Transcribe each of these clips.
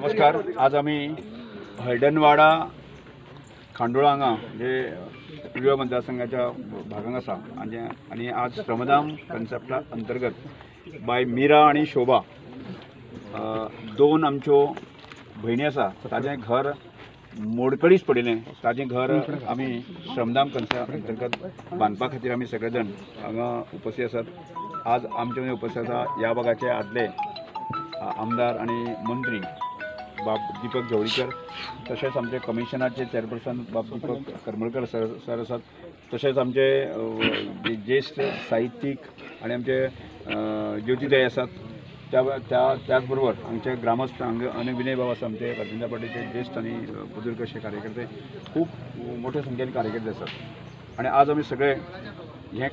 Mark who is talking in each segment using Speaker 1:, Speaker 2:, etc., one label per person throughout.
Speaker 1: नमस्कार. आज आमी हळदणवाडा खांडोळा हांगा म्हणजे प्रियोळ मतदारसंघाच्या भागांत आसा आनी आज श्रमदान कन्सेप्टा अंतर्गत बाय मीरा आनी शोभा दोन आमच्यो भयणी आसा, ताजें घर मोडकळीच पडिल्लें. ताजें घर आमी श्रमदान कन्सेप्टा अंतर्गत बांदपा खातीर आमी सगळे जाण हांगा उपस्थित आसात. आज आमचे मदीं उपस्थित आसा ह्या भागाचे आदले आमदार आनी मंत्री बाब दीपक जवळीकर, तशेंच आमचे कमिशनाचे चेअरपर्सन बाब दीपक करमळकर सर आसात, तशेंच आमचे ज्येश्ठ साहित्यीक आनी आमचे ज्योतिताई आसात. त्या त्या त्याच बरोबर आमचे ग्रामस्थ हांगा आनी विनय बाब आसा, आमचे भारतीय जनता पार्टीचे ज्येश्ठ आनी बुजुर्ग अशे कार्यकर्ते, खूब मोठ्या संख्येन कार्यकर्ते आसात. आनी आज आमी सगळे हें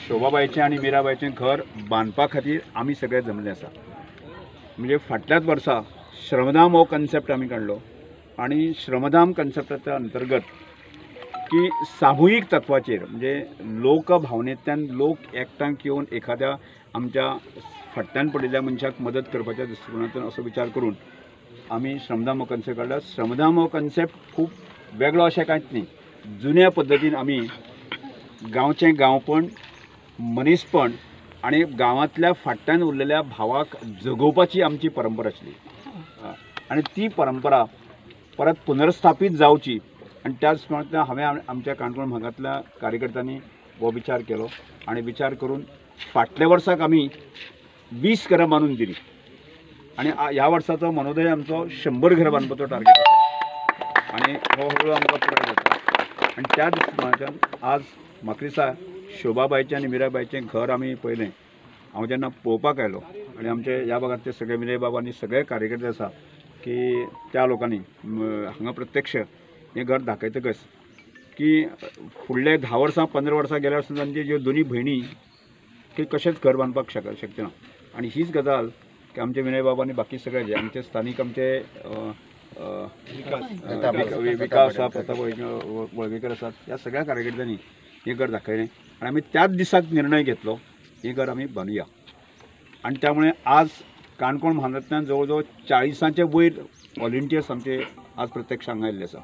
Speaker 1: शोभाबायचें आनी मिराबायचें घर बांदपा खातीर आमी सगळे जमले आसा. म्हणजे फाटल्याच वर्सा श्रमदान हो कन्सेप्ट आमी काडलो आनी श्रमदान कन्सेप्टाच्या अंतर्गत की सामुहीक तत्वाचेर म्हणजे लोकभावनेंतल्यान लोक एकठांय येवन एखाद्या आमच्या फाटल्यान पडिल्ल्या मनशाक मदत करपाच्या दृश्टिकोनांतल्यान असो विचार करून आमी श्रमदान हो कन्सेप्ट काडला. श्रमदान हो कन्सेप्ट खूब वेगळो अशें कांयच न्ही, जुन्या पद्दतीन आमी गांवचें गांवपण, मनीसपण आनी गांवांतल्या फाटल्यान उरलेल्या भावाक जगोवपाची आमची परंपरा आसली आनी ती परंपरा परत पुनर्स्थापीत जावची आनी त्याच प्रमाणांतल्यान हांवें आमच्या काणकोण भागांतल्या कार्यकर्त्यांनी हो विचार केलो आनी विचार करून फाटल्या वर्साक आमी 20 घरां बांदून दिली आनी ह्या वर्साचो मनोदय आमचो 100 घरां बांदपाचो टार्गेट आसा आनी हो हळू आमकां पुराय जाता. आनी त्या दृश्टिकोनांतल्यान आज म्हाका दिसता शोभाबायचें आनी मिराबायचें घर आमी पळयलें. हांव जेन्ना पळोवपाक आयलो आनी आमचे ह्या भागांतले सगळे विनय बाब आनी सगळे कार्यकर्ते आसा की त्या लोकांनी हांगा प्रत्यक्ष हें घर दाखयतकच की फुडले 10 वर्सां 15 वर्सां गेल्या वर्सां तांचे ज्यो दोनी भयणी की कशेंच घर बांदपाक शकचे ना. आनी हीच गजाल की आमचे विनय बाब आनी बाकी सगळे जे आमचे स्थानीक आमचे विकास आसा, प्रताप वळवेकर आसात, ह्या सगळ्या कार्यकर्त्यांनी हें घर दाखयलें आनी आमी त्याच दिसाक निर्णय घेतलो हें घर आमी बांदुया. आनी त्यामुळे आज काणकोण म्हालांतल्यान जवळ जवळ 40 वयर व्हॉलंटियर्स आमचे आज प्रत्यक्ष हांगा आयिल्ले आसा.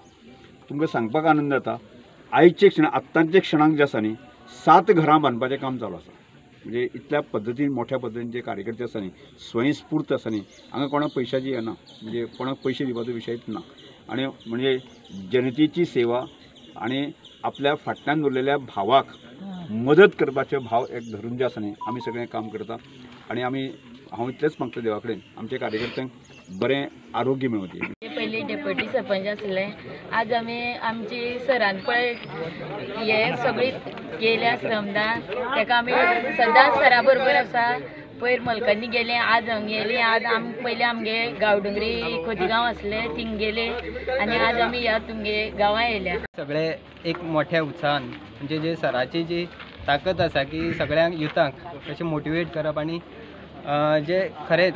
Speaker 1: तुमकां सांगपाक आनंद जाता, आयचे क्षण आत्तांच्या क्षणाक जे आसा न्ही 7 घरां बांदपाचें काम चालू आसा. म्हणजे इतल्या पद्दतीन मोठ्या पद्दतीन जे कार्यकर्ते आसा न्ही, स्वयंस्फूर्त आसा न्ही, हांगा कोणाक पयशाची येना, म्हणजे कोणाक पयशे दिवपाचो विशयच ना. आनी म्हणजे जनतेची सेवा आनी आपल्या फाटल्यान उरलेल्या भावाक मदत करपाचे भाव एक धरून जे आसा न्ही आमी सगळें काम करता. आनी आमी हांव इतलेंच मागता देवा कडेन आमच्या कार्यकर्त्यांक बरें आरोग्य मेळोवचें.
Speaker 2: पयलीं डेप्युटी सरपंच आसले, आज आमी आमची सरान पळय हे सगळी गेल्या श्रमदान, ताका आमी सदांच सरा बरोबर आसा. पयर मलकांनी गेले, आज हांगा गेली. आज आम पयलीं आमगे गांवडोंगरी खोतीगांव आसले थिंग गेले आनी आज आमी ह्या तुमगे गांवां येयल्या.
Speaker 3: सगळे एक मोठ्या उत्साहान म्हणजे जे सराची जी ताकद आसा की सगळ्यांक युथांक कशें मोटिवेट करप आनी जे खरेंच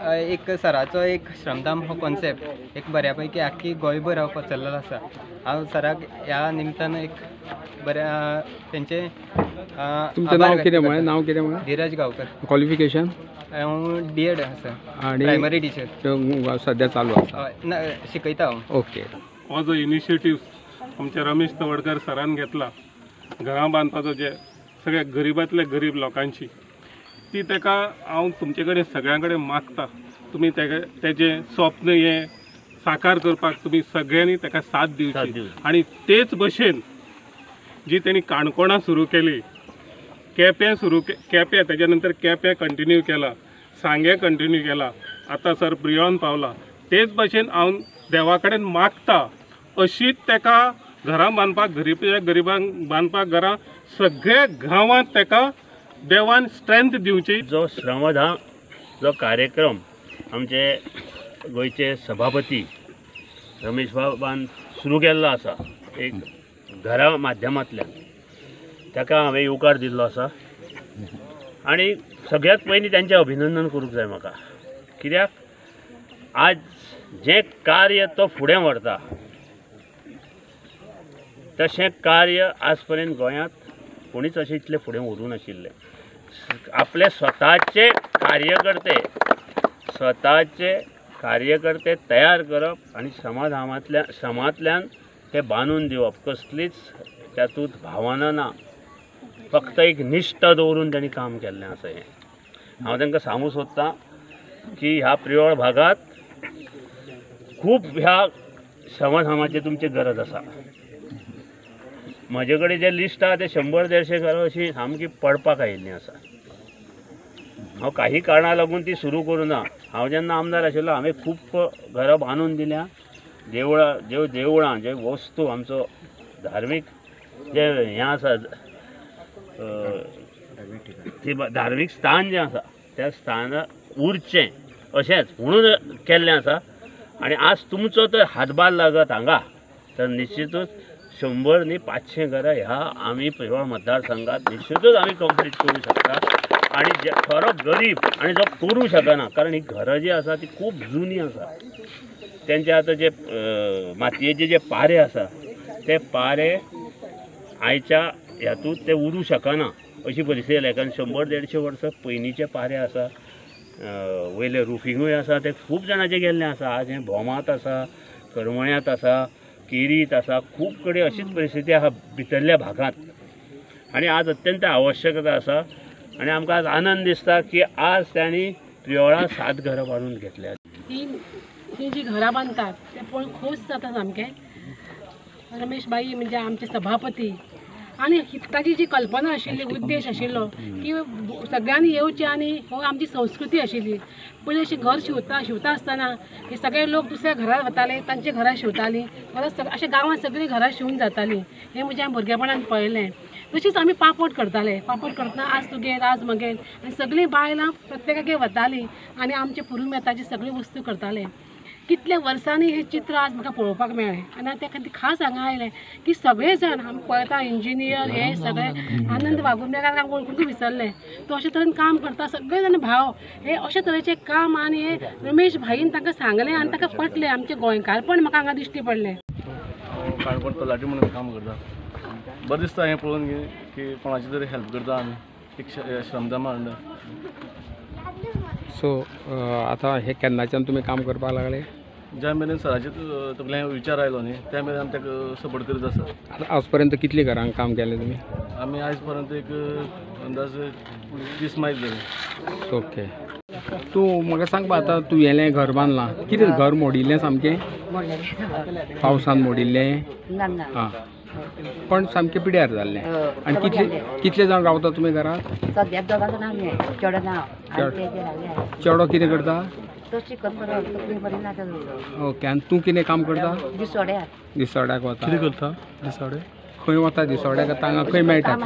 Speaker 3: एक सराचो एक श्रमदान हो कॉन्सेप्ट एक बऱ्या पैकी आख्खी गोंयभर पसरलेलो आसा. हांव सराक ह्या निमतान एक बऱ्या तेंचे.
Speaker 4: तुमचें नांव कितें म्हळें? नांव कितें म्हळें?
Speaker 3: धीरज गांवकर.
Speaker 4: क्वॉलिफिकेशन?
Speaker 3: हांव डी एड आसा आनी प्रायमरी टिचर
Speaker 4: सद्या चालू आसा.
Speaker 3: ना, शिकयता हांव.
Speaker 4: ओके.
Speaker 5: हो जो इनिशिएटीव आमच्या रमेश तवडकर सरान घेतला घरां बांदपाचो, जे सगळ्या गरिबांतल्या गरीब लोकांची, ती ताका हांव तुमचे कडेन सगळ्यां कडेन मागता, तुमी तेका तेजें स्वप्न हें साकार करपाक तुमी सगळ्यांनी ताका साथ दिवची. आनी तेच भशेन जी तेणी काणकोणां सुरू केली, केप्यां सुरू केप्यां, तेज्या नंतर केप्यां कंटिन्यू केला, सांगें कंटिन्यू केला, आतां सर प्रियोळान पावला. तेच भशेन हांव देवा कडेन मागता अशीच ताका घरां बांदपाक, गरीब गरिबांक बांदपाक घरां सगळ्या गांवांत ताका देवान स्ट्रेंथ दिवची.
Speaker 6: जो श्रमदान जो कार्यक्रम आमचे गोंयचे सभापती रमेश बाबान सुरू केल्लो आसा एक घरा माध्यमांतल्यान, ताका हांवें येवकार दिल्लो आसा आनी सगळ्यांत पयलीं तांचें अभिनंदन करूंक जाय म्हाका. कित्याक आज जें कार्य तो फुडें व्हरता तशें कार्य आज पर्यंत गोंयांत कोणीच अशें इतलें फुडें व्हरूंक नाशिल्लें. आपले स्वताचे कार्यकर्ते, स्वताचे कार्यकर्ते तयार करप आनी श्रमधामांतल्यान श्रमांतल्यान ते बांदून दिवप. कसलीच तातूंत भावना ना, फक्त एक निश्ठा दवरून तांणी काम केल्लें आसा. हें हांव तांकां सांगूंक सोदतां की ह्या प्रियोळ भागांत खूब ह्या श्रमधामाची तुमची गरज आसा. म्हजे कडेन जें लिस्ट आसा तें 100-150 घरां अशीं सामकी पडपाक आयिल्लीं आसा. हांव काही कारणां लागून ती सुरू करूं ना. हांव जेन्ना आमदार आशिल्लो हांवें खूब घरां बांदून दिल्या. देवळां ज्यो देवळां जे वस्तू आमचो धार्मीक जे हें आसा ती धार्मीक स्थान जें आसा त्या स्थानार उरचें अशेंच म्हणून केल्लें आसा. आनी आज तुमचो तर हातभार लागत हांगा तर निश्चितूच 100 न्ही 500 घरां ह्या आमी प्रियोळ मतदारसंघात निश्चितूच आमी कंप्लीट करूं शकता. आनी जे खरो गरीब आनी जो करूं शकना, कारण ही घरां जी आसा ती खूब जुनी आसा. तेंचे आतां जे मातयेचे जे पारे आसा ते पारे आयच्या हातूंत ते उरूं शकना अशी परिस्थिती जाल्या. कारण 100-150 वर्सां पयलींचे पारे आसा, वयले रुफिंगूय आसा, ते खूब जाणांचे गेल्ले आसा. आज हें भोमांत आसा, करमळ्यांत आसा, केरीत आसा, खूब कडेन अशीच परिस्थिती आसा भितरल्या भागांत. आनी आज अत्यंत आवश्यकता आसा आनी आमकां आज आनंद दिसता की आज तांणी प्रियोळा 7 घरां बांदून घेतल्यात.
Speaker 7: ती जी घरां बांदतात ते पळोवन खोस जाता सामकें. रमेश भाई म्हणजे आमचे सभापती आनी ताजी जी कल्पना आशिल्ली, उद्देश आशिल्लो की सगळ्यांनी येवचें आनी हो आमची संस्कृती आशिल्ली. पयलीं अशें घर शिंवता आसतना हे सगळे लोक दुसऱ्या घरांत वताले, तांच्या घरां शिंवतालीं, परत अशें गांवांत सगळीं घरां शिंवून जातालीं. हें म्हज्या भुरगेपणान पळयलें. तशीच आमी पापड करताले. पापड करतना आज तुगेर आज मगेर आनी सगळीं बायलां प्रत्येकागेर वतालीं आनी आमचे पुरुमेताची सगळी वस्तू करताले. कितल्या वर्सांनी हें चित्र आज म्हाका पळोवपाक मेळ्ळें आनी त्या खातीर खास हांगा आयलें की सगळे जाण आमी पळयता इंजिनियर हे सगळे आनंद वाघुर्मेकार वळखून विसरले, तो अशे तरेन काम करता. सगळे जाण भाव हे अशे तरेचें काम आनी हे रमेश भाईन तांकां सांगलें आनी तांकां पटलें. आमचें गोंयकारपण म्हाका हांगा दिश्टी पडलें.
Speaker 8: काणकोण तलाठी म्हणून काम करता. बरें दिसता हें पळोवन की कोणाची तरी हेल्प करता आमी एक श्रमदामा अंडर.
Speaker 4: सो आतां हें केन्नाच्यान तुमी काम करपाक लागले?
Speaker 8: ज्या मेरेन सराचे तकल्यान विचार आयलो न्ही त्या मेरेन आमी ताका सपोर्ट करीत आसा.
Speaker 4: आतां आज पर्यंत कितलीं घरांक काम केलें तुमी?
Speaker 8: आमी आयज पर्यंत एक अंदाज 30 मायज जाले.
Speaker 4: ओके, तूं म्हाका सांग आतां तुवें घर बांदलां, कितें घर मोडिल्लें सामकें? पावसान मोडिल्लें? आं, पण सामकें पिड्यार जाल्लें. आनी कितले कितले जाण रावता तुमी घरांत?
Speaker 9: सद्याक दोगां जाणां आमी, चेडो ना.
Speaker 4: चेडो कितें करता?
Speaker 9: तो शिकत बरो, तकली बरी ना ताजो.
Speaker 4: ओके, आनी तूं कितें काम करता?
Speaker 9: दिसोड्याक.
Speaker 4: दिसोड्याक वता.
Speaker 8: कितें करता दिसोडे?
Speaker 4: खंय वता दिसोड्याक? हांगा खंय मेळटा?